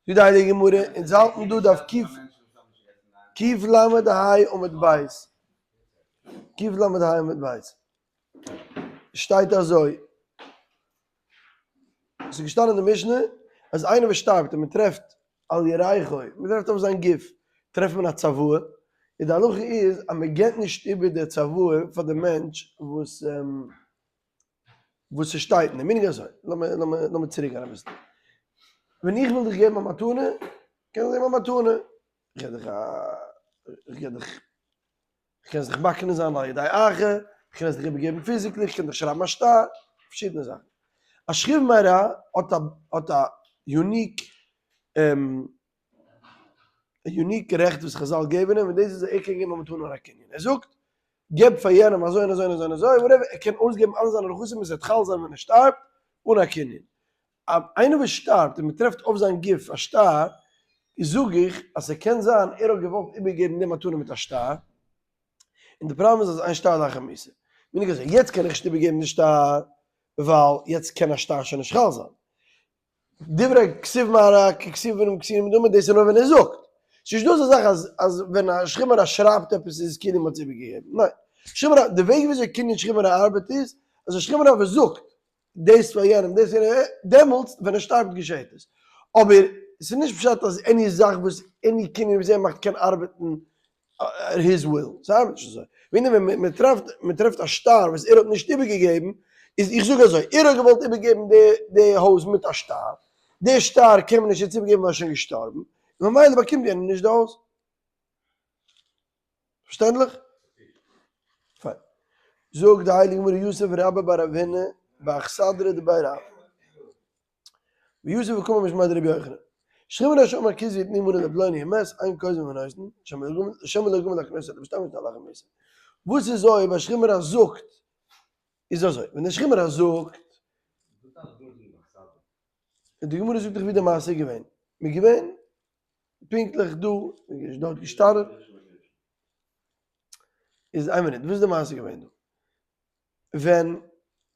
זאגט די הייליגע גמרא, אונז האלטן דא דף ק קל ה עמוד ב', קל ה עמוד ב', שטייט אזוי, עס איז געשטאנען אין די משנה אז איינער וואס שטארבט און מען טרעפט על ירכו, מען טרעפט אויף זיין גוף, טרעפט מען א צוואה, און די הלכה איז אז מען געבט נישט איבער די צוואה פאר די מענטש וואס וואס ס'שטייט אין די מנהג אזוי, לאמיר לאמיר לאמיר צוריק גיין אביסל, ווען איך וויל דיך געבן א מתנה, קען איך געבן א מתנה, איך געב דיך א, איך געב דיך, איך קען עס דיך מקנה זיין על ידי אחר, איך קען עס דיך איבערגעבן physically, איך קען דיך שרייבן א שטר, פארשידענע זאכן. א שכיב מרע האט א האט א unique א unique רעכט וואס חזל געבן אים, און דאס איז אז ער קען געבן א מתנה אן א קנין. ער זאגט, געב פאר יענעם אזוי און אזוי און אזוי און אזוי, whatever, ער קען אויסגעבן אלע זיינע נכסים און עס וועט חל זיין ווען ער שטארבט, אן א קנין. איינער וואס שטארבט און מען טרעפט אויף זיין גוף א שטר, זאג איך אז ס'קען זיין ער האט געוואלט איבערגעבן די מתנה מיט א שטר, און די פראבלעם איז אז אין שטר לאחר מיתה. מיינט אזוי, יעצט קען איך נישט איבערגעבן די שטר, ווייל יעצט קען א שטר שוין נישט חל זיין. דברי כתיב מרא ככתיב פונעם כתיב מדומה, דאס איז נאר ווען ער זאגט. ס'נישט דא אזא זאך אז אז ווען א שכיב מרע שרייבט עפעס איז עס כאילו מ'האט עס איבערגעגעבן. ניין. שכיב מרע, די וועג וויאזוי קנין שכיב מרע ארבעט איז, אז א שכיב מרע וואס זאגט דאס פאר יענעם, דאס פאר יענעם, דעמאלטס ווען ער שטארבט געשעהט עס. אבער ס'איז נישט פשט אז any זאך וואס any קנין וואס ער מאכט קען ארבעטן his will, ס'ארבעט נישט אזוי. ווען מען טרעפט, מען טרעפט א שטר וואס ער האט נישט איבערגעגעבן, איז איך זאג אזוי, ער האט געוואלט איבערגעבן די די הויז מיט א שטר, די שטר קען מען נישט יעצט איבערגעבן ווייל ער איז שוין געשטארבן, און ממילא באקומט יענער נישט די הויז. פארשטענדליך? פיין. זאגט די הייליגע גמרא יתיב רבה בר רב הונא באכסדרה דבי רב. ויתיב וקאמר משמיה דרבי יוחנן. שכיב מרע שאמר כתבו ותנו מנה לפלוני ומת אין כותבין ונותנין שמא לא גמר להקנותו אלא בשטר ושטר לאחר מיתה. וואס איז אויב א שכיב מרע זאגט איז אזוי ווען דער שכיב מרע זאגט די גמרא זאגט דאך ווי די מעשה איז געווען מ'איז געווען פונקטליך דא מ'איז דארט געשטאנען איז איין מינוט וואס איז די מעשה געווען דא? ווען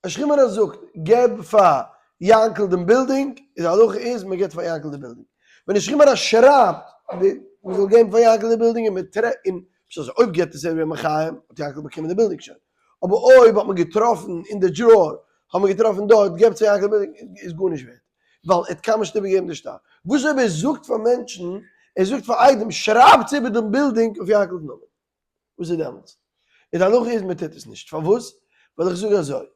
א שכיב מרע זאגט געב פאר יענקל דעם בילדינג, איז די הלכה איז מען געבט פאר יענקל די בילדינג. ווען א שכיב מרע שרייבט מען זאל געבן פאר יענקל די בילדינג און מען טרעפט און פשט אויב געבט עס ער ווען מחיים האט יענקל באקומען די בילדינג שוין. אבער אויב האט מען געטראפן אין די drawer האט מען געטראפן דארט געבט פאר יענקל די בילדינג איז גארנישט ווערט. ווייל ער האט קיינמאל נישט איבערגעגעבן די שטר. וואס אויב ער זאגט פאר מענטשן, ער זאגט פאר עדים שרייבטס איבער דעם בילדינג אויף יענקל'ס נאמען. וואס איז דעמאלטס? און די הלכה איז מען טוט עס נישט, פארוואס? ווייל איך זאג אזוי,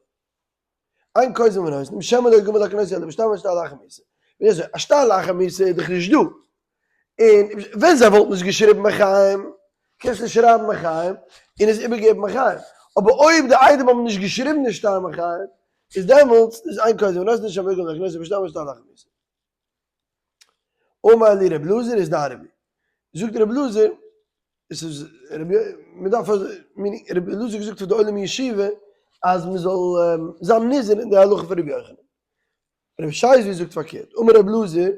אין כותבין ונותנין, שמא לא גמר להקנותו אלא בשטר ושטר לאחר מיתה. ווי אזוי? א שטר לאחר מיתה איז דאך נישט דא. און ווען זיי וואלטן עס געשריבן בחיים, קענסטו שרייבן בחיים און עס איבערגעבן בחיים. אבער אויב די עדים האבן נישט געשריבן די שטר בחיים, איז דעמאלטס איז אין כותבין ונותנין, שמא לא גמר להקנותו אלא בשטר ושטר לאחר מיתה. אמר לי רבי אלעזר איז רבי. זאגט רבי אלעזר, עס איז רבי, מען דארף רבי אלעזר האט געזאגט פאר די עולם אין ישיבה אז מען זאל זיין נזהר אין די הלכה פון רבי יוחנן. רבי שייזוי זאגט פארקערט, אמר רבי אלעזר,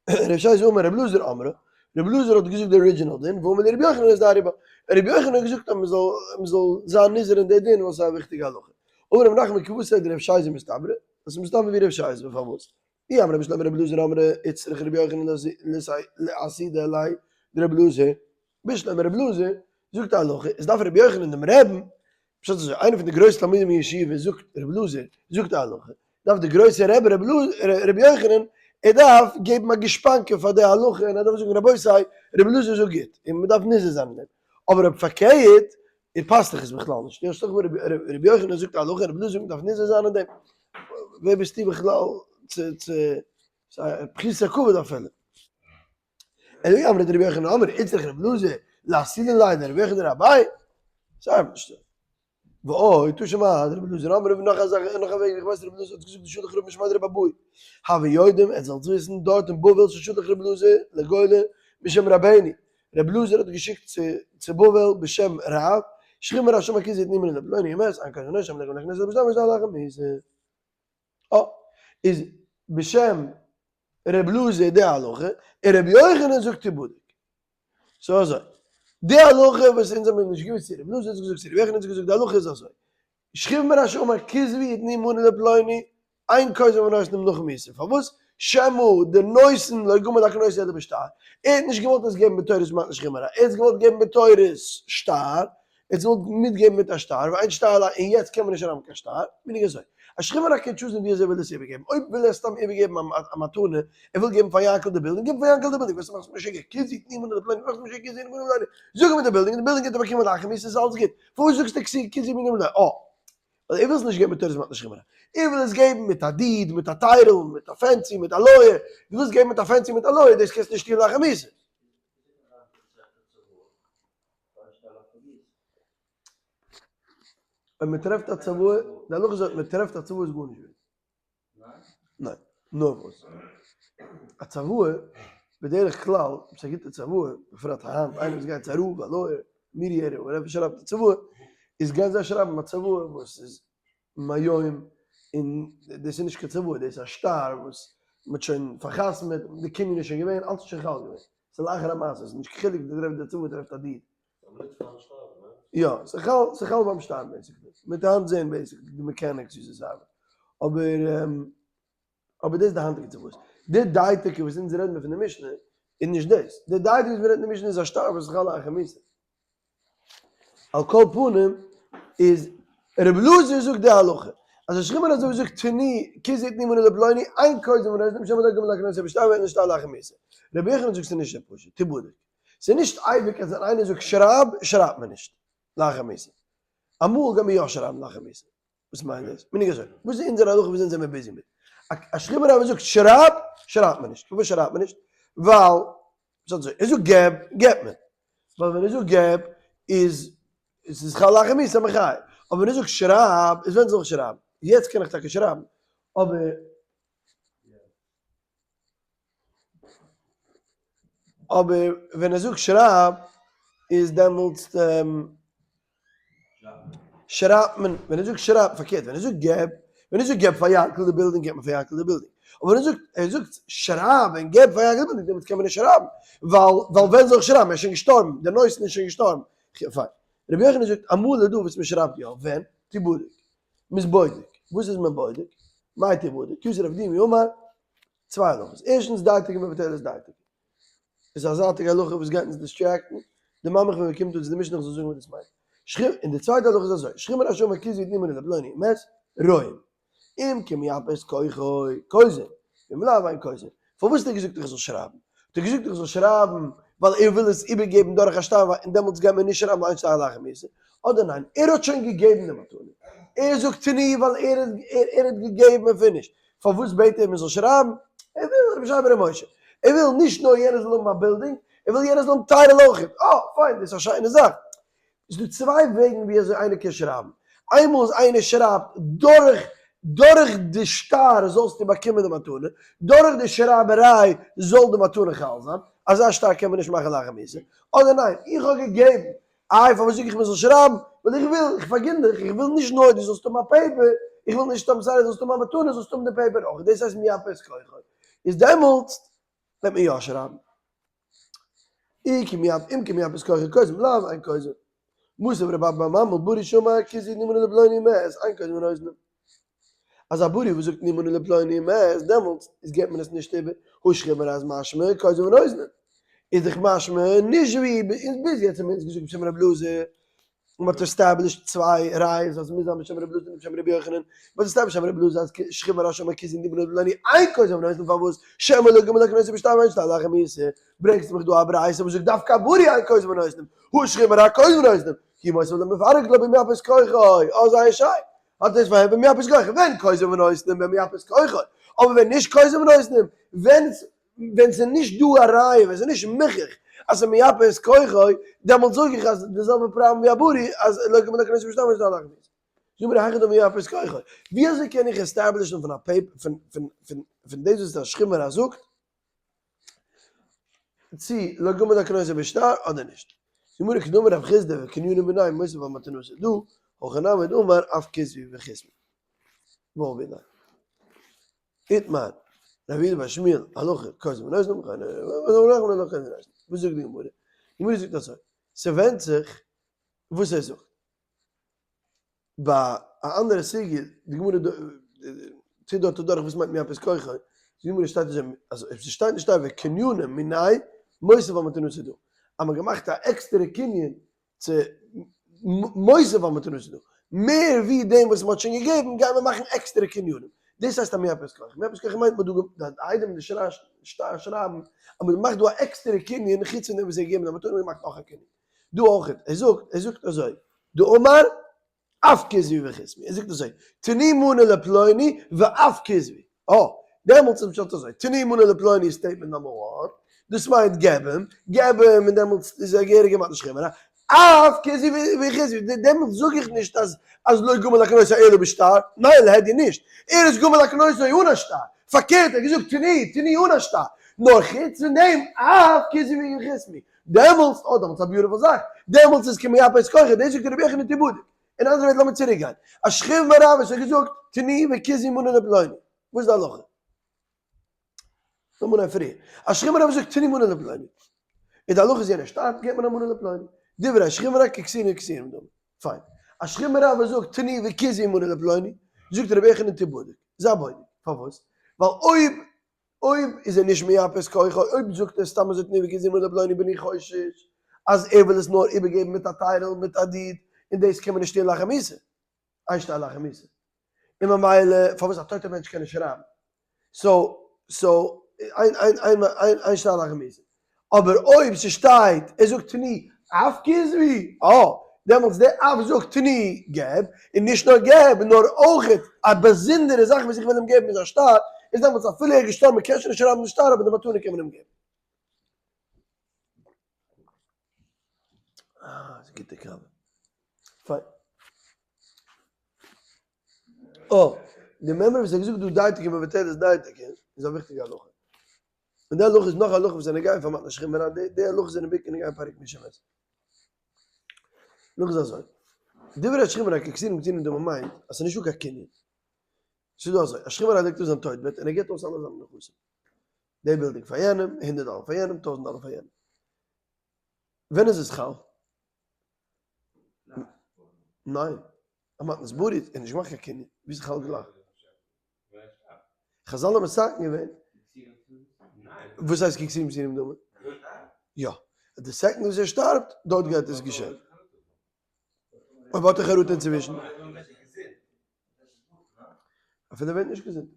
רבי שייזוי אמר רבי אלעזר אמרה, רבי אלעזר האט געזאגט די original דין, ואמר לי רבי יוחנן הזדהרו בה. רבי יוחנן האט געזאגט אז מען זאל מען זאל זיין נזהר אין די דין ווייל עס איז א וויכטיגע הלכה. אמר רבי נחמן כוותיה דרבי שייזוי מסתברא, עס איז מסתבר ווי רבי שייזוי, פארוואס? אי אמרת בשלמא רבי אלעזר אמרה איצטריך רבי יוחנן לאסהודי ליה דרבי אלעזר, בשלמא רבי אלעזר זאגט א הלכה איז דארף רבי יוחנן דעם רעבן, פשט אזוי איינער פון די גרויסע תלמידים אין ישיבה זאגט רבי אלעזר זאגט א הלכה דארף די גרויסע רבי רבי יוחנן ער דארף געבן א גושפנקא פאר די הלכה און ער דארף זאגן רבותי רבי אלעזר זאגט גוט און מען דארף נזהר זיין אין דעם, אבער אויב פארקערט איר פאסט דאך עס בכלל נישט, די השלכה רבי יוחנן זאגט א הלכה, רבי אלעזר זאגט מ'דארף נזהר זיין אין דעם, ווער ביסטו בכלל צו צו פחיתות הכבוד אפילו. אלא אי אמרת רבי יוחנן אמר איצטריך רבי אלעזר לאסהודי ליה דרבי יוחנן רביה, ס'ארבעט נישט אזוי. ועוד תא שמע דרבי אלעזר אמר נאך א זאך נאך א וועג ווי איך ווייס רבי אלעזר האט געזאגט דשלח רב משמיה דרבי אבהו הוו יודעים עטס זאלטס וויסן דארט אין בבל ששלח רבי אלעזר לגולה בשם רבינו רבי אלעזר האט געשיקט צו צו בבל בשם רב, שכיב מרע שאמר כתבו ותנו מנה לפלוני ומת, אין כותבין ונותנין שמא לא גמר להקנותו אלא בשטר ושטר לאחר מיתה. אה, איז בשם רבי אלעזר די הלכה, און רבי יוחנן זאגט תיבדק. so אזוי, די הלכה וואס אונז האבן נישט געוואוסט צו רבי אלעזר האט עס געזאגט צו רבי יוחנן האט עס געזאגט, די הלכה איז אזוי, שכיב מרע שאמר כתבו ותנו מנה לפלוני, אין כותבין ונותנין נאך מיתה, פארוואס? שמא דנותן לא גמר להקנותו אלא בשטר, ער האט נישט געוואלט עס געבן בתורת מתנת שכיב מרע, ער האט עס געוואלט געבן בתורת שטר, ער האט עס געוואלט מיטגעבן מיט א שטר, ואין שטר ל, און יעצט קען מען נישט שרייבן קיין שטר, בין איך אזוי, א שכיב מרע קען choose ן ווי אזוי ער וויל עס איבערגעבן, אויב וויל ער סתם איבערגעבן א מתנה, ער וויל געבן פאר יענקל די בילדינג, גיב פאר יענקל די בילדינג, וואס מאכסטו משוגע, כוזי תנו מנה לפלוני, מאכסט משוגע כוזי תנו מנה לפלוני, זאג אים מיט די בילדינג, די בילדינג האט ער באקומען לאחר מיתה, איז אלעס גוט, פארוואס זאגסטו כוזי תנו מנה לפלוני, אה. ווייל ער וויל עס נישט געבן מיט תורת מתנת שכיב מרע, ער וויל עס געבן מיט א deed, מיט א title, מיט א fancy, מיט א lawyer, דו ווילסט געבן מיט א fancy מיט א lawyer, דאס קענסטו נישט טון לאחר מיתה. אויב מען טרעפט א צוואה, די הלכה איז אויב מען טרעפט א צוואה איז גארנישט ווערט. ניין. נאר וואס? א צוואה, בדרך כלל, אויב ס'איז א גוטע צוואה, בפרט היינט, איינער וואס גייט צו א רב, א lawyer, mediator, whatever, שרייבט א צוואה, איז גייען זיי שרייבן א צוואה וואס איז מהיום, און דאס איז נישט קיין צוואה, דאס איז א שטר וואס מ'האט שוין פאר'חתמ'עט, די קנין איז שוין געווען, אלץ איז שוין חל געווען. ס'איז לאחר המעשה, ס'איז נישט קיין חילוק די טרעפט די צוואה טרעפט א deed. יא, ס'חל, ס'חל ביים שטארבן basically. מ'וועט היינט זעהן basically די mechanics ווי אזוי ס'ארבעט. אבער, אבער דאס איז די היינטיגע צוואות. די דייתיקה וואס אונז רעדן מיר פון די משנה איז נישט דאס. די דייתיקה וואס מיר רעדן אין די משנה איז א שטר וואס איז חל לאחר מיתה. על כל פנים איז רבי אלעזר זאגט די הלכה אז שכיב מרע אזוי ווי זאגט תנו כוזי תנו מנה לפלוני אין כוזין ונותנין שמא לא גמר להקנותו בשטר ואין שטר לאחר מיתה. רבי יוחנן זאגט ס'איז נישט אזוי פשוט, תיבדק. ס'איז נישט אייביג אז ווען איינער זאגט שרייב, שרייבט מען נישט לאחר מיתה. אמאל גייט מען יא שרייבן לאחר מיתה. וואס מיינט דאס? מנהג אזוי. וואס איז אונזער הלכה וואס אונז זעמיר busy מיט? א שכיב מרע וואס זאגט שרייב, שרייבט מען נישט. פארוואס שרייבט מען נישט? ווייל, ס'איז אזוי, ער זאגט געב, געבט מען. ווייל ווען ער זאגט געב, איז עס איז חל לאחר מיתה מחייב. אבער ווען ער זאגט שרייב, איז ווען זאל איך שרייבן? יעצט קען איך טאקע שרייבן, אבער. אבער ווען ער זאגט שרייב איז דעמאלטס שרייבט מען, ווען ער זאגט שרייב, פארקערט ווען ער זאגט געב, ווען ער זאגט געב פאר יענקל די בילדינג געבט מען פאר יענקל די בילדינג, אבער ווען ער זאגט ער זאגט שרייב און געב פאר יענקל די בילדינג דעמאלטס קען מען נישט שרייבן, ווייל ווייל ווען זאל איך שרייבן ער איז שוין געשטארבן, דער נותן איז שוין געשטארבן, פיין. רבי יוחנן זאגט אמאל איז דא וואס מען שרייבט יא, ווען? תיבדק. מען איז בודק. וואס איז מען בודק? מאי תיבדק? כתב רב דימי אמר, צוויי הלכות. ערשטנס דייתיקה מבטלת דייתיקה. עס איז א זייטיגע הלכה וואס גייט אונז distract ן. די מאמע ווען מען קומט אן צו די משנה איך זאל זאגן וואס דאס מיינט. שכיב, און די צווייטע הלכה איז אזוי, שכיב מרע שאמר כוזי תנו מנה לפלוני ומת, רואים. אם כמייפה את כוחו, כוזין. ואם לאו אין כוזין. פארוואס האט ער געזאגט איך זאל שרייבן? האט ער געזאגט איך זאל שרייבן ווייל ער וויל עס איבערגעבן דורך א שטר און דעמאלטס גייט מען נישט שרייבן ווייל אין שטר לאחר מיתה. אדער ניין, ער האט שוין געגעבן די מתנה. ער זאגט תנו ווייל ער ער האט געגעבן און finish. פארוואס בעט ער מען זאל שרייבן? ער וויל רבי שייבער ר' משה. ער וויל נישט נאר יענער זאל האבן א בילדינג, ער וויל יענער זאל האבן title אויכעט. אה, פיין, דאס איז א שיינע זאך. איז דא צוויי וועגן ווי אזוי איינער קען שרייבן. איינמאל אז איינער שרייבט דורך דורך די שטר זאלסטו באקומען די מתנה, דורך די שרייבעריי זאל די מתנה חל זיין, אזא שטר קען מען נישט מאכן לאחר מיתה. אדער ניין, איך האב געגעבן, איי פארוואס זאג איך מען זאל שרייבן? ווייל איך וויל, איך פארגין דיך, איך וויל נישט נאר דו זאלסט האבן א paper, איך וויל נישט סתם זיי זאלסט האבן א מתנה, זאלסט האבן די paper אויך, דאס הייסט מייפה את כוחו. איז דעמאלטס וועט מען יא שרייבן. אי כמייפה, אם כמייפה את כוחו כוזין, לאו אין כוזין. מתיב רב אבא בר ממל ברי שאמר כוזי תנו מנה לפלוני ומת, אין כוזין ונותנין. אז א ברי וואס זאגט תנו מנה לפלוני ומת, דעמאלטס איז געבט מען עס נישט איבער, הא שכיב מרע איז משמע כוזין ונותנין. איז דאך משמע נישט ווי ביז יעצט האבן אונז געזאגט בשם רב אלעזר, און מ'האט established צוויי ראיות אז מוז זיין בשם רב אלעזר און בשם רבי יוחנן, מ'האט established בשם רב אלעזר אז שכיב מרע שאמר כוזי תנו מנה לפלוני אין כוזין ונותנין פארוואס שמא לא גמר להקנותו בשטר ואין שטר לאחר מיתה, ברענגסט מיך דא א ברייתא וואס זאגט דווקא א ברי אין כוזין ונותנין, הא שכיב מרע כוזין ונותנין, כי מותיב למפרק לה במייפה את כוחו, אה זייער שיין. האט דאס פארהערט במייפה את כוחו, ווען כוזין ונותנין במייפה את כוחו, אבער ווען נישט כוזין ונותנין, ווען ווען ס'איז נישט דא א ראיה, ווען ס'איז נישט מוכח אז ס'איז מייפה את כוחו, דעמאלטס זאג איך אז די זעלבע פראבלעם ווי א ברי, אז לא גמר להקנותו בשטר ואין שטר לאחר מיתה. זאג מיר היכי דמי מייפה את כוחו, ווי אזוי קען איך establish ן פון א paper, פון פון פון פון דאס וואס א שכיב מרע זאגט, צי לא גמר להקנותו בשטר אדער נישט. די גמרא כדאמר רב חסדא וקנינו מנין מוסיף על מתנתא דא, הכא נמי דאמר אף כתבו וחתמו. וואו בין איך? איתמר, רב יהודה בר שמואל, הלכה, כוזין ונותנין, וואס זאגט די גמרא? די גמרא זאגט אזוי, ס'ווענדט זיך וואס ער זאגט. ביי א אנדערע סוגיא, די גמרא טוט דארט אדורך וואס מיינט מייפה את כוחו. די גמרא שטייט אזוי, אז אויב ס'שטייט נישט שטייט וקנינים מיני מוסיף על מתנתו דא, אז מ'האט געמאכט א עקסטערע קנין צו מוסיף על מתנתו דא, מער ווי דעם וואס מ'האט שוין געגעבן גייען מיר מאכן עקסטערע קנינים, דאס הייסט א מייפה את כוחו, מייפה את כוחו מיינט מ'האט דא די איידעם די שרייבן אז מ'מאכט דא א עקסטערע קנין חוץ פון דעם וואס ער האט געגעבן די מתנה האט מען געמאכט נאך א קנין, דא אויך, ער זאגט ער זאגט אזוי, דאמר אף כתבו וחתמו, ער זאגט אזוי, תנו מנה לפלוני ואף כתבו, אה, דעמאלטס איז פשט אזוי, תנו מנה לפלוני איז statement number one, דאס מיינט געב אים, געב אים און דעמאלטס איז ער געהעריגע מתנת שכיב מרע, אף כתבו וחתמו, דעמאלטס זאג איך נישט אז אז לא גמר להקנותו אלא בשטר, ניין להדיא נישט, ער איז גמר להקנותו אן א שטר, פארקערט ער האט געזאגט תנו, תנו אן א שטר, נאר חוץ פון דעם אף כתבו וחתמו, דעמאלטס, אה דעמאלטס א beautiful זאך, דעמאלטס איז כמייפה את כוחו, דאס זאגט רבי יוחנן תיבדק. אין אנדערע ווערטער לאמיר צוריק גיין, א שכיב מרע וואס האט געזאגט תנו וכתבו מנה לפלוני, וואס איז די הלכה? לאמיר אנהייבן פריער, א שכיב מרע וואס זאגט תנו מנה לפלוני, איז די הלכה איז יענער שטארבט געבט מען א מנה לפלוני, דברי שכיב מרע ככתובים כתובים דמי, פיין. א שכיב מרע וואס זאגט תנו וכתבו מנה לפלוני, זאגט רבי יוחנן תיבדק, זיי בודק, פארוואס? ווייל אויב אויב איז ער נישט מייפה את כוחו, אויב זאגט ער סתם אזוי תנו וכתבו מנה לפלוני בין איך חושש אז ער וויל עס נאר איבערגעבן מיט א title מיט א deed, און דאס קען מען נישט טון לאחר מיתה, אין שטר לאחר מיתה, און ממילא פארוואס א טויטער מענטש קען נישט שרייבן, so so אין אין אין אין אין שטר לאחר מיתה. אבער אויב ס'שטייט ער זאגט תנו אף כתבו, אה, דעמאלטס דער אף זאגט תנו געב, און נישט נאר געב, נאר אויכעט א באזונדערע זאך וואס איך וויל אים געבן איז א שטר, איז דעמאלטס אפילו ער איז געשטארבן מען קען שוין נישט שרייבן די שטר אבער די מתנה קען מען אים געבן. אה, ס'איז גוטע קאווע. פיין. אה, די מימרא וואס ער האט געזאגט דא דייתיקי מבטלת דייתיקי איז א וויכטיגע הלכה. און די הלכה איז נאך א הלכה וואס זענען גייען פאר מתנת שכיב מרע, די הלכות זענען בעיקר נוגע אין פרק מי שמת. נאך איז אזוי, דברי שכיב מרע ככתובים כתובים דמי מיינט אז ס'איז נישטא קיין קנין. ס'איז דא אזוי, א שכיב מרע ליגט אויף זיין טויט בעט און ער גיבט אויס אלע זיינע נכסים. די בילדינג פאר יענעם, הונדערט דאלער פאר יענעם, טויזנט דאלער פאר יענעם. ווען איז עס חל? ניין. א מתנת ברית איז נישט געמאכט קיין קנין, ווי איז חל גלייך? חזל האבן מתקן געווען. וואס הייסט ככתובים כתובים דמי? יא. די second וואס ער שטארבט, דארט גייט עס געשען. אויב האט ער חרטה אינצווישן. אפילו ער ווערט נישט געזונט.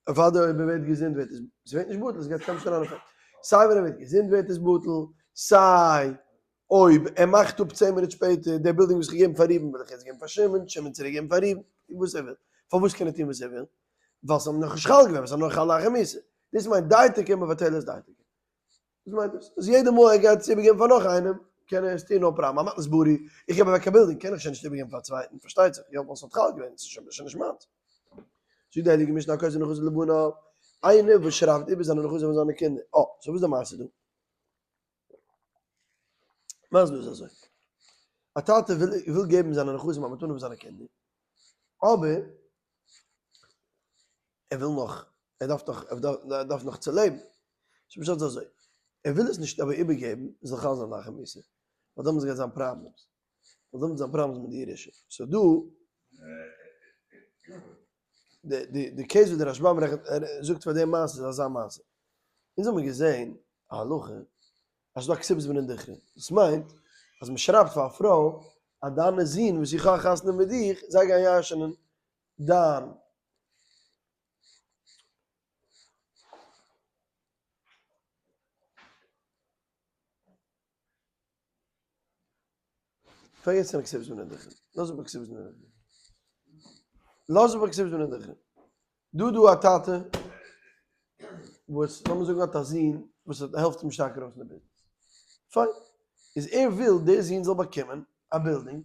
אוודאי אויב ער ווערט געזונט ווערט עס, עס ווערט נישט בטל, עס גייט סתם נישט אריין אין סיי ווען ער ווערט געזונט ווערט עס בטל, סיי אויב ער מאכט אפ צען מינוט שפעטער, די בילדינג וואס איך געבן פאר ראובן וועל איך יעצט געבן פאר שמעון, שמעון צוריק געבן פאר ראובן, וואס ער וויל. פארוואס קען ער טון וואס ער וויל? ווייל ס'האט נאכנישט חל געווען, ווייל ס'איז נאר חל לאחר מיתה. דאס מיינט דייתיקי מבטלת דייתיקי. וואס מיינט דאס? אז יעדע מאל ער גייט עס איבערגעבן פאר נאך איינעם, קען ער עס טון no problem. א מתנת בריא, איך געב אוועק א בילדינג, קען איך שוין נישט איבערגעבן פאר א צווייטן, פארשטייט זיך, יא, ווייל ס'האט חל געווען, ס'איז שוין נישט מיינס. זאגט די הייליגע משנה הכותב נכסיו לבניו, איינער וואס שרייבט איבער זיינע נכסים פאר זיינע קינדער, אה, so וואס איז די מעשה דא? מעשה דא איז אזוי, א טאטע וויל וויל געבן זיינע נכסים א מתנה פאר זיינע קינדער, אבער ער וויל נאך, ער דארף נאך, ער דארף נאך צו לעבן, so פשט איז אזוי, ער וויל עס נישט אבער איבערגעבן, זאל חל זיין לאחר מיתה, ווייל דעמאלטס גייט זיין problems, ווייל דעמאלטס זיין problems מיט די ירושה, so דא, די די די case וואס די רשבם רעכנט זאגט פאר די מעשה איז אזא מעשה, אונז האבן געזען א הלכה אז ס'דא א כתובת בנין דכרין, דאס מיינט אז מ'שרייבט פאר א פרוי אז דיינע זין וואס איך האב חתונה מיט דיך זיי גייען ירש'נען דיין פארגעס פון כתובת בנין דכרין, לאז אפ כתובת בנין דכרין, לאז אפ כתובת בנין דכרין, דא דא א טאטע וואס לאמיר זאגן האט א זון וואס העלפט אים שטארק ארויס אין די ביזנעס, פיין, איז ער וויל דער זון זאל באקומען א בילדינג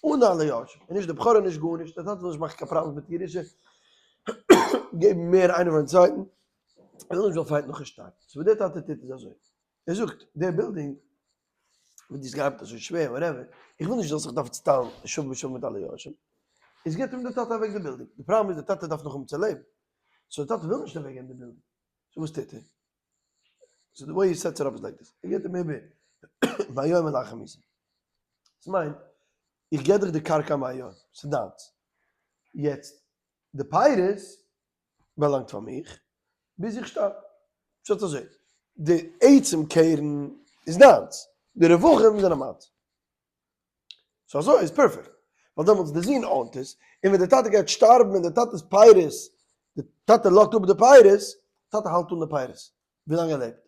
אן אלע יורשים, און נישט די בכורה נישט גארנישט, דער טאטע זאל נישט מאכן קיין problems מיט ירושה, געבן מער איינער פארן צווייטן, ער זאל נישט וועלן fight ן נאכן שטארבן, so וואס דער טאטע טוט איז אזוי, ער זאגט, דער בילדינג וואס דו האסט געארבעט אזוי שווער whatever, איך וויל נישט דו זאלסט זיך דארפן צוטיילן שווה בשווה מיט אלע יורשים, איז גיבט אים דער טאטע אוועק די בילדינג, די פראבלעם איז דער טאטע דארף נאך האבן צו לעבן, so דער טאטע וויל נישט אוועק געבן די בילדינג, so וואס טוט ער? so די way he sets it up is like this, ער גיבט אים איבער מהיום ולאחר מיתה, דאס מיינט, איך גיב דיך די קרקע מהיום, ס'איז דיינס, יעצט די פירות באלאנגט פאר מיך. ביז איך שטארב. פשט אזוי, די עצם קרן איז דיינס, די רווחים זענען מיינס. so אזוי איז perfect, ווייל דעמאלטס די זון own ט עס, און ווען די טאטע גייט שטארבן און די טאטע'ס פירות, די טאטע לאזט אפ די פירות, טאטע האלט אן די פירות ווילאנג ער לעבט,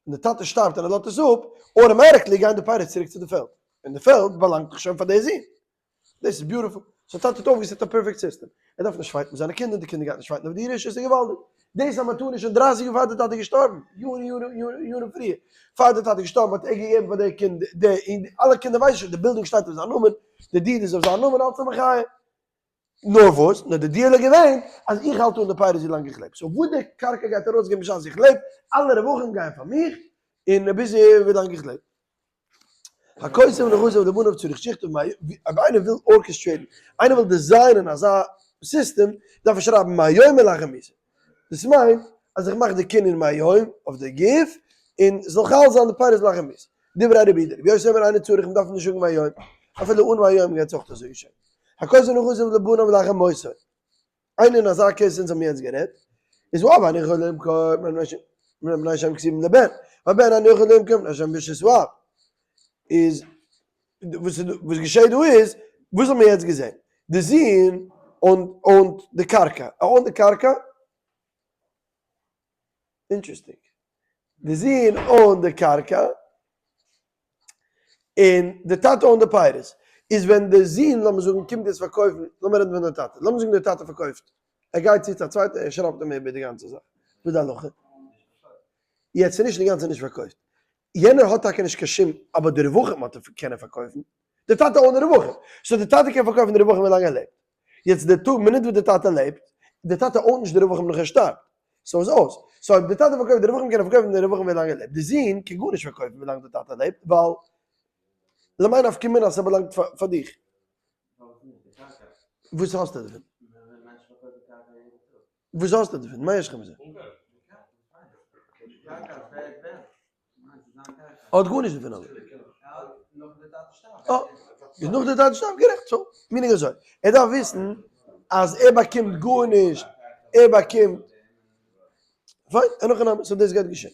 ווען די טאטע שטארבט און ער לאזט עס אפ, automatically גייען די פירות צוריק צו די פעלד, און די פעלד באלאנגט דאך שוין פאר די זון. דאס איז beautiful. so טאטע האט אויפגע set א perfect system. ער דארף נישט fight ן מיט זיינע קינדער, די קינדער גייט נישט fight ן אויף די ירושה, עס איז געוואלדיג. דאס אז מען טאר נישט שוין דרייסיג יאר פאר די טאטע איז געשטארבן, יארן יארן יארן יארן פריער, פאר די טאטע איז געשטארבן האט ער געגעבן פאר די קינד די, און אלע קינדער ווייסן שוין, די בילדינג שטייט אויף זיין נאמען, די deed איז אויף זיין נאמען, אלץ א מחיה. נאר וואס, נאר די deal איז געווען אז איך האלט אן די פירות ווי לאנג איך לעב. so וואס די קרקע גייט ארויסגעבן בשעת איך לעב, אלע רווחים גייען פאר מיך, און ביז ווי לאנג איך לעב. הכותב נכסיו לבניו צריך שיכתוב אויב איינער וויל orchestrate ן, איינער וויל design ען אזא סיסטעם, דארף ער שרייבן מהיום ולאחר מיתה. דאס מיינט אז איך מאך די קנין מהיום אויף די גוף, און ס'זאל חל זיין די פירות לאחר מיתה. דברי רבי יהודה, רבי יוסי אומר אינו צריך, מ'דארף נישט זאגן מהיום, אפילו אן מהיום גייט עס אויך אזוי געשען. הכותב נכסיו לבניו לאחר מותו. איינער אין אזא case אונז האבן יעצט גערעדט, איז האב אינו יכול למכור מפני שהם כתובים לבן, והבן אינו יכול למכור מפני שהם ברשות האב. איז וואס וואס געשעט דא איז, וואס האבן מיר יעצט געזען? די זון own ט די קרקע, ער own ט די קרקע? interesting. די זון own ט די קרקע, און די טאטע own ט די פירות, איז ווען די זון לאמיר זאגן קומט יעצט פארקויפן, לאמיר רעדן פון די טאטע, לאמיר זאגן די טאטע פארקויפט, ער גייט צו צו א צווייטע ער שרייבט אים איבער די גאנצע זאך, וואס איז די הלכה? יעצט איז נישט אינגאנצן נישט פארקויפט, יענער האט טאקע נישט קיין שום, אבער די רווחים האט ער קען ער פארקויפן, די טאטע own ט די רווחים, so די טאטע קען פארקויפן די רווחים ווילאנג ער לעבט, יעצט די טאג מינוט וואס די טאטע לעבט, די טאטע own ט נישט די רווחים נאך ער שטארבט, so איז אויס. so אויב די טאטע פארקויפט די רווחים קען ער פארקויפן די רווחים ווילאנג ער לעבט. די זון קען גארנישט פארקויפן ווילאנג די טאטע לעבט ווייל למאי נפקא מינה אז ס'באלאנגט פאר דיך. וואס האסטו דערפון? וואס האסטו דערפון? מה יש לך מזה? האט גארנישט דערפון אבער. אה, איז נאך די טאטע שטארבט, גערעכט, so, meaning אזוי, ער דארף וויסן אז ער באקומט גארנישט, ער באקומט, פיין, אין הכי נמי, so דאס גייט געשען.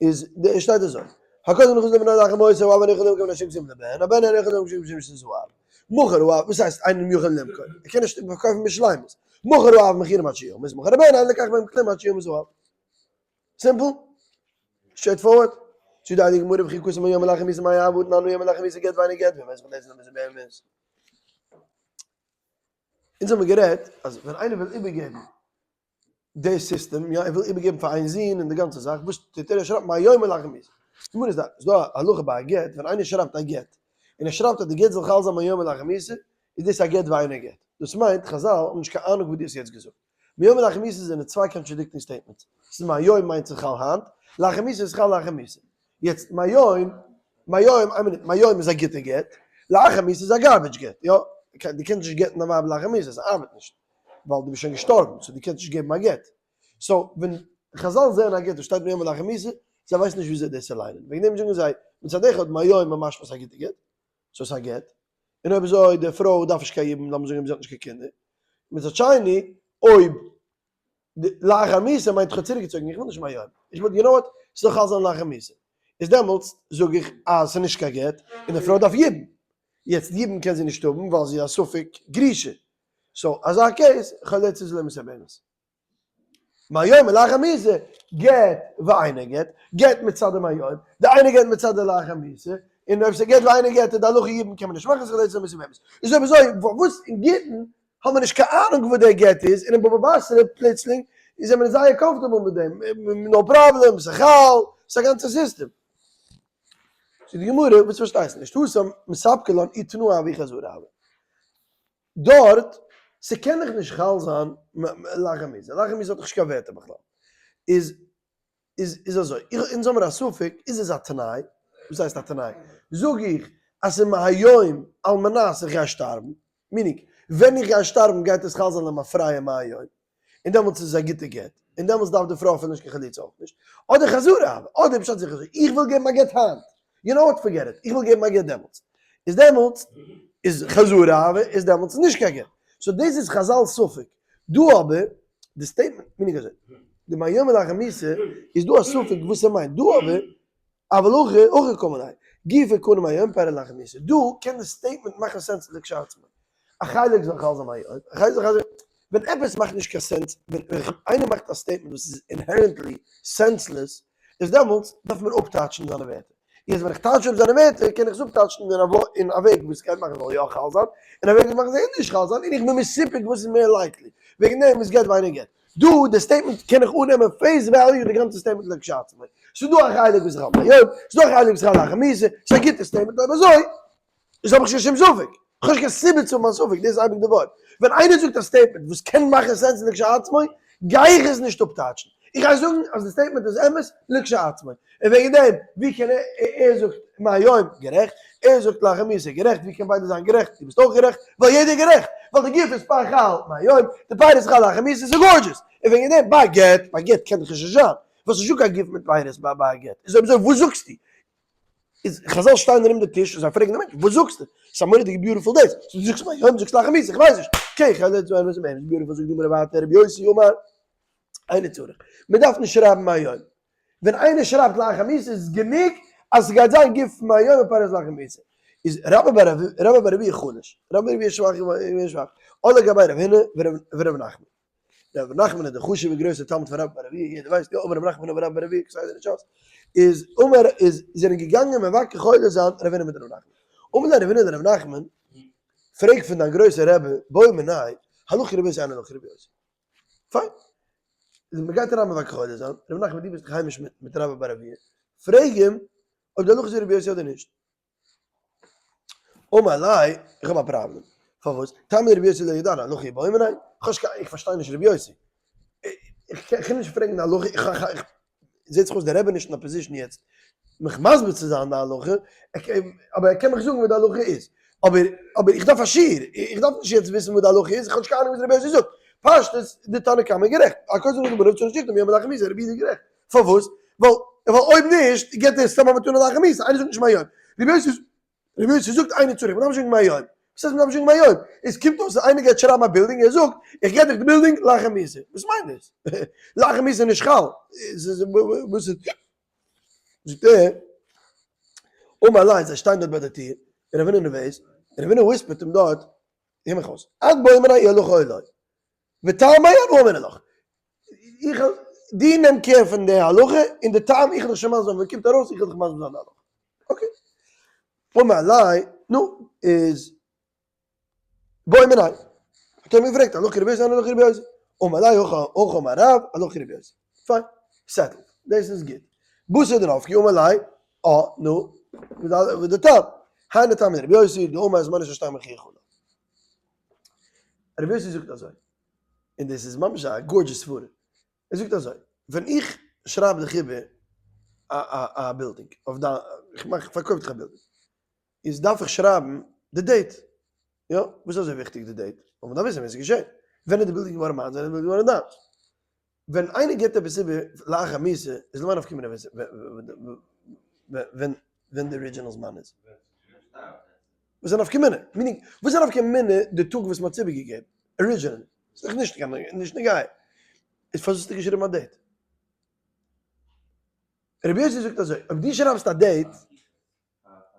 איז, די שטייט אזוי, הכותב נכסיו לבניו לאחר מותו, האב אינו יכול למכור מפני שהם כתובים לבן, הבן אינו יכול למכור מפני שהם ברשות האב. מכר האב, וואס הייסט אינו יכול למכור? ער קען נישט פארקויפן בשלימות. מכר האב מכירם עד שימות, מכר הבן אין לוקח מהם כלום עד שימות האב. simple? straightforward? זאגט די הייליגע גמרא וכי כתב מהיום ולאחר מיתה מאי הוי והתנן מהיום ולאחר מיתה גט ואינו גט ומת חולצת למיתה באמת. אונז האבן גערעדט אז ווען איינער וויל איבערגעבן די סיסטעם, יא ער וויל איבערגעבן פאר איין זון און די גאנצע זאך, וואס טוט ער? ער שרייבט מהיום ולאחר מיתה. גמרא איז דא, איז דא א הלכה ביי א גט, ווען איינער שרייבט א גט, און ער שרייבט אז די גט זאל חל זיין מהיום ולאחר מיתה, איז דאס א גט ואינו גט. דאס מיינט חזל האבן נישט קיין אהנונג וואס דו האסט יעצט געזאגט. מהיום ולאחר מיתה זענען צוויי contradicting statements. ס'איז מהיום מיינט ס'איז חל היינט, לאחר מיתה איז חל לאחר מיתה. יעצט מהיום, מהיום, איין מינוט, מהיום איז א גוטע גט, לאחר מיתה איז א garbage גט, יא? דו קענסט נישט גט'ן א ווייב לאחר מיתה, ס'ארבעט נישט, ווייל דו ביסט שוין געשטארבן, so דו קענסט נישט געבן א גט. so ווען חזל זעען א גט וואס שטייט מהיום ולאחר מיתה, זיי ווייסן נישט וויאזוי דאס צו ליינען. וועגן דעם זאגן זיי, מצד אחד מהיום משמע ס'איז א גוטע גט, so ס'איז א גט, און אויב אזוי די פרוי דארף נישט קיין יבום, לאמיר זאגן אויב זי האט נישט קיין קינדער, מצד שני אויב די לאחר מיתה מיינט איך האב צוריקגעצויגן איך וויל נישט מהיום, איך וויל you know what, ס'זאל חל זיין לאחר מיתה, איז דעמאלטס זאג איך אז ס'איז נישט קיין גט און די פרוי דארף יבום, יעצט יבום קען זי נישט האבן ווייל זי איז א ספק גרושה, so אזא case חולצת ולא מתייבמת. מהיום ולאחר מיתה, גט ואינו גט, גט מצד דעם היום, די אינו גט מצד די לאחר מיתה, און אויב ס'גט ואינו גט איז די הלכה יבום קען מען נישט מאכן זיך לעצם מיתה באמת. איז אויב אזוי פארוואס אין גיטין האט מען נישט קיין אהנונג וואס דער גט איז, און אין בבא בתרא פלוצלינג איז מען זייער comfortable מיט דעם, no problem, ס'חל, ס'איז א גאנצע סיסטעם. זאגט די גמרא, וואס פארשטייסטו נישט, התם מספקא לן אי תנאה הוה אי חזרה הוה. דארט, ס'קען דאך נישט חל זיין לאחר מיתה, לאחר מיתה האט דאך נישט קיין ווערטער בכלל. איז איז איז אזוי, איך אונז האמיר א ספק, איז עס א תנאי? וואס הייסט א תנאי? זאג איך אז ס'איז מהיום על מנת איך גיי שטארבן, meaning, ווען איך גיי שטארבן גייט עס חל זיין למפרע מהיום, און דעמאלטס איז עס א גוטע גט, און דעמאלטס דארף די פרוי אפילו נישט קיין חליצה אויך נישט, אדער חזרה הוה, אדער פשט זיך אזוי, איך וויל געבן א גט היינט, you know what forget it, איך וויל געבן א גט דעמאלטס, איז דעמאלטס איז חזרה הוה, איז דעמאלטס נישט קיין גט, so דאס איז חזל ספק, דא אבער די statement meaning אזוי. די מהיום ולאחר מיתה איז דא א ספק וואס ער מיינט דא אבער אבל הכא הכי קאמר ליה גופא קנה מהיום פירא לאחר מיתה דא קען די statement מאכן sense לכשעצמו א חלק זאל חל זיין מהיום א חלק זאל חל זיין ווען עפעס מאכט נישט קיין sense ווען איינער מאכט א statement וואס איז inherently senseless איז דעמאלטס דארף מען אפטייטשן זיינע ווערטער. יעצט ווען איך טייטש אפ זיינע ווערטער קען איך עס אפטייטשן אין א וועג וואס גייט מאכן זאל יא חל זיין, און א וועג וואס מאכן זאל נישט חל זיין, און איך בין מסופק וואס איז מער likely. וועגן דעם איז גט ואינו גט. דא די statement קען איך אננעמען face value די גאנצע statement לכשעצמו. ס'איז דא א חלק וואס איך האב היום, ס'איז דא א חלק וואס איך האב לאחר מיתה, ס'איז א גוטע statement אויב אזוי איז האב איך נישט קיין שום ספק. איך האב נישט קיין סיבה צו האבן א ספק, דאס איז אייביג די ווארט. ווען איינער זאגט א statement וואס קען מאכן sense לכשעצמו, גיי איך עס נישט אפטייטשן. איך גיי זאגן אז די statement איז אמת לכשעצמו. און וועגן דעם, ווי קען ער, ער זאגט מהיום, גערעכט, ער זאגט לאחר מיתה, גערעכט, ווי קען ביידע זיין גערעכט, דו ביסט אויך גערעכט, ווייל יעדער איז גערעכט, ווייל די גוף איז פאר חל מהיום, די פירות איז חל לאחר מיתה, ס'איז gorgeous. און וועגן דעם, ביי גט, ביי גט קען דאך נישט זיין, ווייל ס'איז נישטא קיין גוף מיט פירות ביי א גט. איז אויב אזוי וואס זאגסטו? איז חזל שטייען ארום די טיש און זיי פרעגן די מענטש, וואס זאגסטו? ס'איז א מורא'דיגע beautiful דאס, דו זאגסט מהיום, זאגסט לאחר מיתה, איך ווייס נישט. okay, כ'רעד צו איינעם וואס איז באמת beautiful, זאגט די גמרא ווייטער, רבי יוסי אמר, אינו צריך, מען דארף נישט שרייבן מהיום. ווען איינער שרייבט לאחר מיתה איז גענוג אז ס'גייט זיין גוף מהיום און פירות לאחר מיתה. איז רבה בר רבה בר אבוה חלש, רבה בר אבוה שוואך שוואך, אלא גבי רב הונא ורב נחמן. רב נחמן איז דער חשוב'ער גרויסער תלמיד פון רבה בר אבוה, יעדער ווייסט יא, אמר רב נחמן אמר רבה בר אבוה, כסדר אין שס, איז אמר איז זענען געגאנגען מבקר חולה זיין רב הונא מיט רב נחמן. אמר ליה רב הונא לרב נחמן, פרעג פון דיין גרויסער רבי, בעא מיניה, הלכה כרבי יוסי אין הלכה כרבי יוסי. פיין. איז מען גייט אריין מבקר חולה זיין, רב נחמן דו ביסט דאך היימיש מיט רבה בר אבוה, פרעג אים אויב די הלכה איז ווי רבי יוסי אדער נישט. אמר ליה, איך האב א פראבלעם. פארוואס? טעמא דרבי יוסי לא ידענא הלכה היא בעא מיניה? איך פארשטיי נישט רבי יוסי. איך קען נישט פרעגן די הלכה, איך זעט זיך אויס דער רבי נישט אין א position יעצט מיך מסביר צו זיין די הלכה, אבער ער קען מיך זאגן וואס די הלכה איז. אבער אבער איך דארף א שיעור, איך דארף נישט יעצט וויסן וואס די הלכה איז, איך האב נישט קיין אהנונג וואס רבי יוסי זאגט. פשטות, די תנא קמא איז גערעכט. הכותב לבניו צריך שיכתוב מהיום ולאחר מיתה, רבי יהודה איז גערעכט. פארוואס? ווייל ווייל אויב נישט געבט ער סתם א מתנה לאחר מיתה, איינער זאגט נישט מהיום. רבי יוסי רבי יוסי זאגט אינו צריך, מ'דארף נישט זאגן מהיום. וואס הייסט מ'דארף נישט זאגן מהיום? עס קומט אויס אז איינער גייט שרייבן א בילדינג, ער זאגט איך געב דיך די בילדינג לאחר מיתה. וואס מיינט דאס? לאחר מיתה איז נישט חל. וואס איז? זאגט ער, אמר ליה, זיי שטייען דארט ביי די טיר, און רב הונא נערוועז, און רב הונא whisper ט אים דארט, הער מיך אויס, את בעא מיניה אי הלכה או לא. וטעמיה אנא אמינא לך. איך דו נעם care פון די הלכה און די טעם איך וועל דיך שוין מסביר זיין ווען קומט ארויס איך וועל דיך מסביר זיין די הלכה. okay. אמר ליה, נו, איז בעא מיניה. האט ער אים געפרעגט הלכה כרבי יוסי אין הלכה כרבי יוסי. אמר ליה הכי הכי אמר רב הלכה כרבי יוסי. פיין. settled. דאס איז גוט. בתר דנפקי אמר ליה, אה, נו, וואס די טעם? היינו טעמא דרבי יוסי, דאמר זמנו של שטר מוכיח עליו. רבי יוסי זאגט אזוי, און דאס איז ממש א gorgeous סברה, ער זאגט אזוי, ווען איך שרייב דיך איבער א בילדינג, אויף דיין, איך מאך, איך פארקויף דיך א בילדינג, איז דארף איך שרייבן די date, יא, וואס איז אזוי וויכטיג די date? ווייל מ'דארף וויסן ווען ס'איז געשען, ווען איז די בילדינג געווארן מיינס, ווען איז די בילדינג געווארן דיינס. ווען איינער גיבט עפעס איבער לאחר מיתה, איז למאי נפקא מינה ווען ווען די original זמן איז? וואס איז א נפקא מינה? meaning, וואס איז א נפקא מינה די טאג וואס מ'האט עס איבערגעגעבן? originally. ס'איז דאך נישט קיין נישט נוגע. איז פארוואס האסטו געשריבן א date? רבי יוסי זאגט אזוי, אויב דו שרייבסט א date,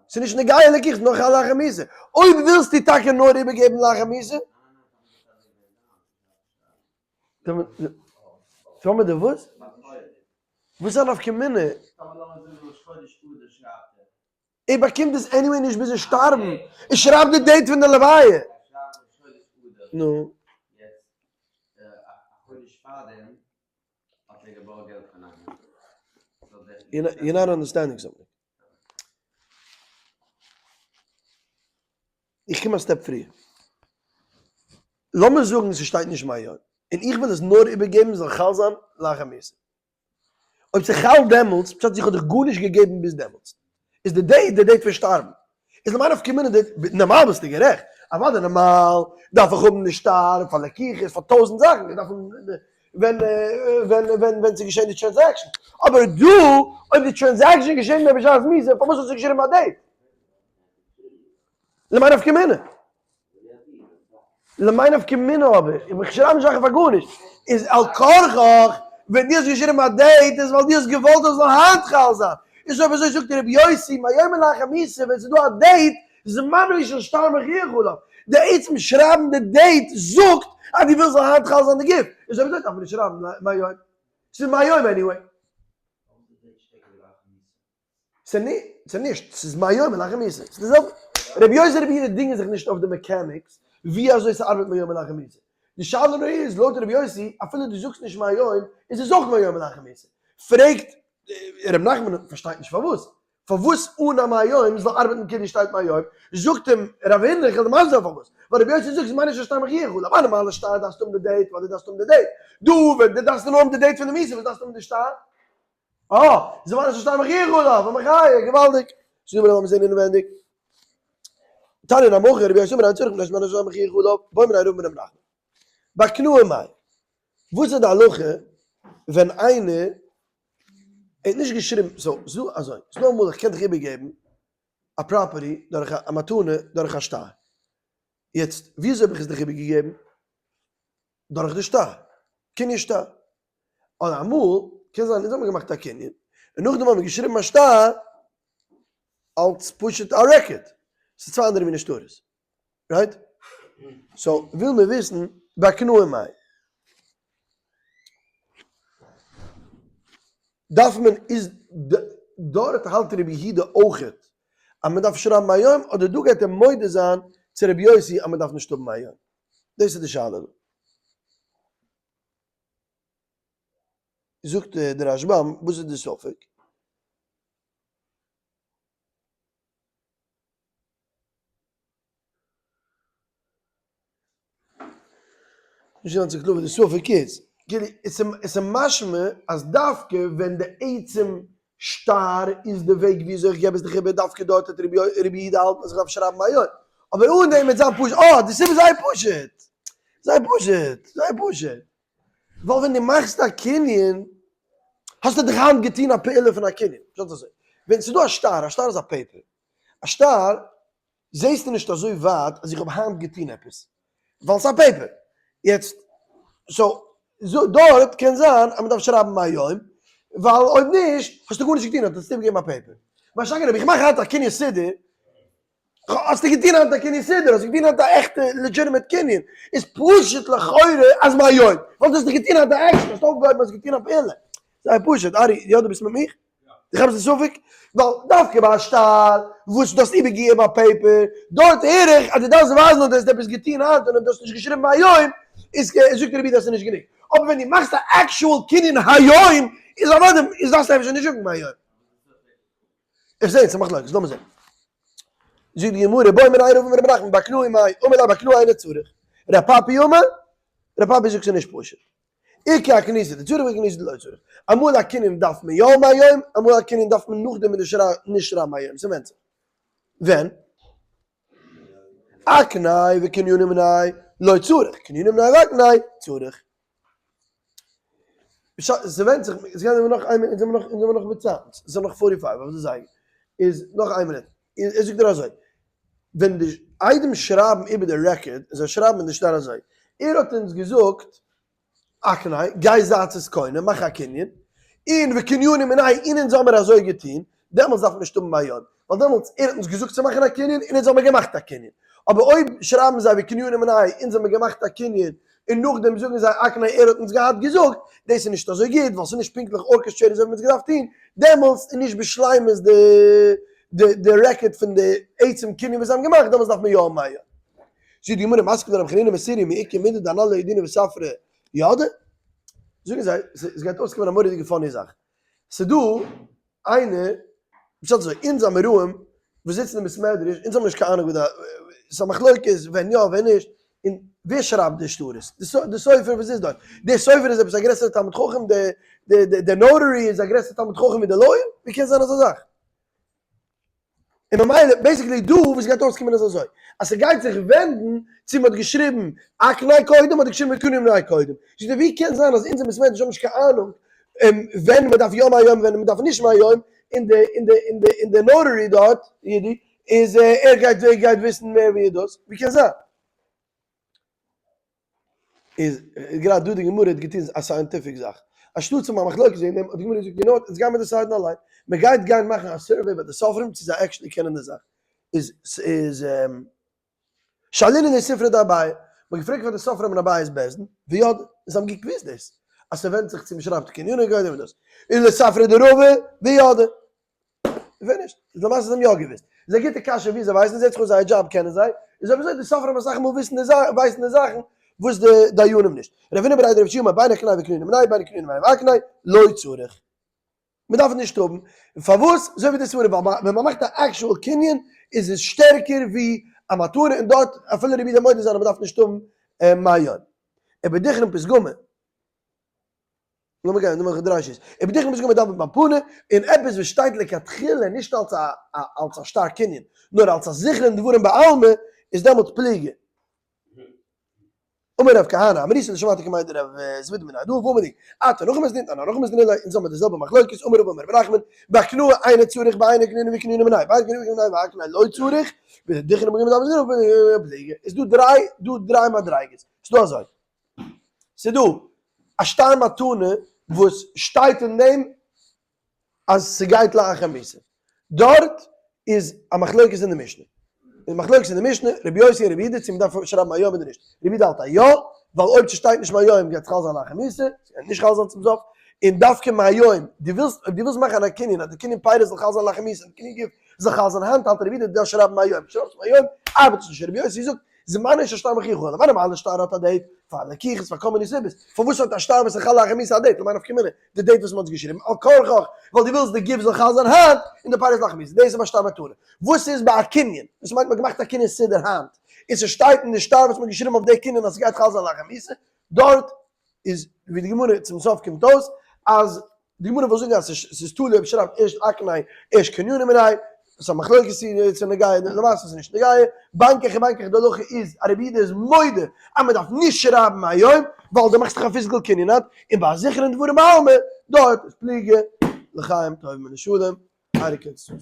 ס'איז נישט נוגע לקיחת נאך א לאחר מיתה. אויב ווילסטו טאקע נאר איבערגעבן לאחר מיתה, טאמער די וואס? וואס איז א נפקא מינה? ער באקומט עס anyway נישט ביזן שטארבן, ער שרייבט די date פון די לוויה. נו. You're not understanding something. איך קום א step פריער. לאמיר זאגן ס'שטייט נישט מהיום, און איך וויל עס נאר איבערגעבן זאל חל זיין לאחר מיתה. אויב ס'חל דעמאלטס, פשט אז איך האב דיך גארנישט געגעבן ביז דעמאלטס. איז די date די date פון שטארבן. איז למאי נפקא מינה די, נארמאל ביסטו גערעכט, אוודאי נארמאל דארף איך האבן די שטר פאר לקיחות פאר טויזנט זאכן, איך דארף האבן ווען ווען ווען ווען ס'איז געשען די transaction, אבער דא אויב די transaction איז געשען מער בשעת מיתה פארוואס האסטו געשריבן א date? למאי נפקא מינה? למאי נפקא מינה אבער, איך שרייב נישט זאכן פאר גארנישט, איז על כרחך. ווען דו האסט געשריבן א date איז ווייל דו האסט געוואלט עס זאל היינט חל זיין. איז אויב אזוי זאגט רבי יוסי מהיום ולאחר מיתה ווען ס'איז דא א date זמנו של שטר מוכיח עליו. די עצם שרייבן די date זאגט אז דו ווילסט זאל היינט חל זיין די גוף. איז אויב אזוי דארף מען נישט שרייבן מהיום. ס'איז מהיום anyway. ס'איז נישט, ס'איז מהיום ולאחר מיתה. ס'איז די זעלבע. רבי יוסי און רבי יהודה דינגען זיך נישט אויף די mechanics ווי אזוי ס'ארבעט מהיום ולאחר מיתה. די שאלה נאר איז, לויט רבי יוסי, אפילו דו זאגסט נישט מהיום, איז עס אויך מהיום ולאחר מיתה. פרעגט ר' נחמן, פארשטייט נישט פארוואס. פארוואס אן א מהיום זאל ארבעטן כאילו שטייט מהיום? זאגט אים רב הונא, איך וועל דיר מסביר זיין פארוואס. ווייל רבי יוסי זאגט, זמנו של שטר מוכיח עליו. א נארמאלע שטר דארפסטו האבן די date, ווייל דו דארפסט האבן די date. דא ווען דו דארפסט נאר האבן די date פון די מיתה, וואס דארפסטו האבן די שטר? אה! זמנו של שטר מוכיח עליו! א מחיה! געוואלדיג! זאג מיר לאמיר זען אינעווענדיג. תניא נמי הכי רבי יוסי אומר אין צריך מפני שזמנו של שטר מוכיח עליו, בעו מיניה רבא מרב נחמן. בהקנאה מאי. וואס איז די הלכה ווען איינער האט נישט געשריבן, so ס'דא אזוי, ס'דא אמאל איך קען דיך איבערגעבן א property דורך א מתנה דורך א שטר. יעצט וויאזוי האב איך עס דיך איבערגעגעבן? דורך די שטר, קנין שטר. אדער אמאל, קען זיין אונז האבן געמאכט א קנין, און נאכדעם האבן מיר געשריבן א שטר אלס פשוט א record. ס'איז צוויי אנדערע מיני שטרות. Right? So, וויל מיר וויסן, בהקנאה מאי. דארף מען, איז דארט האלט רבי יהודה אויכעט אז מען דארף שרייבן מהיום, אדער דא גייט ער מודה זיין צו רבי יוסי אז מען דארף נישט האבן מהיום? דאס איז די שאלה דא. זאגט דער רשב"ם, וואס איז די ספק? נישט גאנץ קלאר וואס די ספק איז. כאילו, עס איז משמע אז דווקא ווען די עצם שטר איז די וועג וויאזוי איך געב עס דיך איבער, דווקא דארט האט רבי יהודה האלטן אז איך דארף שרייבן מהיום. אבער אן דעם וועט זיין פשוט, אה, די סיבה איז זייער פשוט! זייער פשוט! זייער פשוט! ווייל ווען דו מאכסט א קנין, האסטו דאך היינט געטון א פעולה פון א קנין. פשט אזוי, ווען ס'איז דא א שטר, א שטר איז א paper. א שטר זעסטו נישט אזוי ווייט אז איך האב היינט געטון עפעס, ווייל ס'איז א paper. יעצט, so, דארט קען זיין אז מ'דארף שרייבן מהיום, ווייל אויב נישט האסטו גארנישט געטון, האט עס איבערגעגעבן א paper. מה שאין כן אויב איך מאך היינט א קנין סידור, האסטו געטון היינט א קנין סידור, האסטו געטון היינט א עכטע legitimate קנין, איז פשוט לכאורה אז מהיום, ווייל דו האסט דאך געטון היינט א עקשן, האסט אויפגעהויבן האסט געטון א פעולה. זייער פשוט, ארי, יא דו ביסט מיט מיך? דו כאפסט די ספק? ווייל דווקא ביי א שטר וואס דו האסט איבערגעגעבן א paper, דארט הער איך אז דו דארפסט ווייזן אז דו האסט עפעס געטון היינט און אויב דו האסט נישט געשריבן היום איז זאגט רבי דאס איז נישט גענוג. אבער ווען דו מאכסט א actual קנין היום איז אוודאי איז דארפסטו אפשר נישט זאגן מהיום. איך זעה ס'איז מחלוקת, לאמיר זען. זאגט די גמרא, בעו מיניה רבא מרב נחמן בהקנאה מאי, אמר ליה בהקנאה אינו צריך. ר' פפי אמר, ר' פפי זאגט ס'איז נישט פשוט. איכא אקניסא דצריך ואיכא אקניסא דלא צריך. אמאל א קנין דארף מען יא מהיום, אמאל א קנין דארף מען נאכדעם נישט שרייבן מהיום, ס'ווענדט זיך. ווען? אקני וקנינו מיניה לא צריך, קנינו מיניה ואקני צריך. ס'ווענדט זיך, עס גייט נאך איין מינוט, זעמיר נאך, זעמיר נאך בצייט, ס'איז נאך forty five אויף די זייגער, איז נאך איין מינוט, ער זאגט דיר אזוי, ווען די עדים שרייבן איבער די record, זיי שרייבן אין די שטר אזוי, ער האט אונז געזאגט, אקני, גיי זייטס עס קונה, מאך א קנין, און וקנינו מיניה, און אונז האמיר אזוי געטון, דעמאלטס דארף מען נישט האבן מהיום, ווייל דעמאלטס ער האט אונז געזאגט צו מאכן א קנין און אונז האמיר געמאכט א קנין, אבער אויב שרייבן זיי וקנינו מיניה, אונז האמיר געמאכט א קנין, און נאכדעם זאגן זיי אקני ער האט אונז געהאט געזאגט, דאס איז נישט אזוי גוט ווייל ס'איז נישט פונקטליך orchestrated אזוי ווי מ'האט עס געדארפט טון, דעמאלטס איז נישט בשלימות די די די record פון די עצם קנין וואס זיי האבן געמאכט, דעמאלטס דארף מען יא האבן מהיום. זאגט די גמרא מתקיף לה רבי חנינא מסוריא מי איכא מידי דאנן לא ידעינן וספרי ידעי? זאגן זיי, ס'גייט אויסקומען א מורא'דיגע funny זאך, ס'דא איינער, פשט אזוי, אונז אמוראים וואס זיצן אין בית מדרש, אונז האבן נישט קיין אהנונג וואס די, ס'איז א מחלוקת ווען יא ווען נישט, און ווער שרייבט די שטרות? די סופר וואס זיצט דארט, דער סופר איז עפעס א גרעסערע תלמיד חכם, דער notary איז א גרעסערע תלמיד חכם ווי די lawyer? ווי קען זיין אזא זאך? און ממילא basically דא וואס גייט אויסקומען איז אזוי, אז ס'גייט זיך ווענדן צו מ'האט געשריבן אקני קודם אדער געשריבן וקנינו מיניה קודם. זאגט ער ווי קען זיין אז אונזער בית מדרש האבן נישט קיין אהנונג ווען מ'דארף יא מהיום ווען מ'דארף נישט מהיום, און די און די און די און די notary דארט ידי איז ער גייט ער גייט וויסן מער ווי דאס, ווי קען זיין? איז גראדע דא די גמרא האט געטון א scientific זאך. אנשטאט צו מאכן מחלוקת וועגן דעם האט די גמרא געזאגט you know what, אונז גיימער decide ן אליין, מען גייט גיין מאכן א survey ביי די סופרים צו זיי actually קענען די זאך, איז איז שאלינן לספרי דאביי, מען האט געפרעגט פאר די סופרים אין אביי'ס בית דין, וידעי, זיי האבן געוואוסט דאס, אז ס'ווענדט זיך צו מען שרייבט קנינו קודם און דאס, און לספרי דרבא, וידעי. ווער נישט? איז למעשה זיי האבן יא געוואוסט. איז א גוטע קשיא ווי זיי ווייסן, זעט זיך אויס זייער דזשאב קענען זיי, איז אויב אזוי די סופרים אסאך מאל וויסן די זאכן, ווייסן די זאכן וואס די דיינים נישט. רב הונא בריה דרב יהושע אמר בין הקנה וקנינו מיניה בין קנינו מיניה והקנה לא צריך. מען דארף עס נישט האבן. און פארוואס? אזוי ווי די סברה ווייל ווען מען מאכט א actual קנין איז עס שטערקער ווי א מתנה און דארט אפילו רבי יהודה מודה זיין אז מען דארף נישט האבן מהיום. ובדכרין פתגמא. לאמיר גיין נאך דריי שורות. ובדכרין פתגמא דעביד במפנא, און עפעס וואס שטייט לכתחילה נישט אלס א אלס א שטר קנין, נאר אלס א זכרון דברים בעלמא, איז דעמאלט פליגי. אמר רב כהנא, אמריתא דשמעתא כמאי דרב זביד מנהרדעא, ואמר לי, את אנכי מתנינן, אנא אנכי מתנינן, אונז האבן די זעלבע מחלוקת, אמר רבא אמר רב נחמן, בהקנאה אינו צריך באינו קנינו וקנינו מיניה, באינו קנינו וקנינו מיניה והקנאה לא צריך, ובדכרין פתגמא דעביד פליגי. איז דא דריי, דא דריי מדריגות. ס'דא אזוי. ס'איז דא א שטר מתנה וואס שטייט אין דעם אז ס'גייט לאחר מיתה. דארט איז א מחלוקת אין די משנה. איז מחלוקת אין די משנה, רבי יוסי און רבי יהודה צו מ'דארף שרייבן מהיום אדער נישט. רבי יהודה האלט אז יא, ווייל אויב ס'שטייט נישט מהיום גייט חל זיין לאחר מיתה, ס'גייט נישט חל זיין צום סוף. און דווקא מהיום, דו ווילסט, אויב דו ווילסט מאכן א קנין אז די קנין פירות זאל חל זיין לאחר מיתה און די קנין גוף זאל חל זיין היינט האלט רבי יהודה דארף שרייבן מהיום. שרייבסט מהיום ארבעט עס נישט. רבי יוסי זאגט זמנו של שטר מוכיח למאי נארמאלע שטר האט א date פאר לקיחות פאר כל מיני סיבות, פארוואס האט א שטר וואס איז חל לאחר מיתה א date למאי נפקא מינה די date וואס מען האט עס געשריבן על כרחך ווייל דו ווילסט די גוף זאל חל זיין היינט און די פירות לאחר מיתה דאס איז ביי שטר מתנה וואס איז ביי א קנין דאס מיינט מען האט געמאכט א קנין סידור היינט און ס'שטייט אין די שטר וואס מען האט געשריבן אויף די קנין אז ס'גייט חל זיין לאחר מיתה דארט איז ווי די גמרא צום סוף קומט אויס אז די גמרא וויל זאגן אז ס'איז תלוי אויב שרייבט ערשט אקני ערשט קנינו מיניה, ס'איז א מחלוקת צו ס'איז נוגע, למעשה איז נישט נוגע, בין כך ובין כך די הלכה איז אז רבי יהודה איז מודה אז מ'דארף נישט שרייבן מהיום ווייל דו מאכסט דאך א physical קנין היינט, און ביי זכרון דברים בעלמא דארט איז פליגי לחיים טובים ולשלום, אייערע קינדער.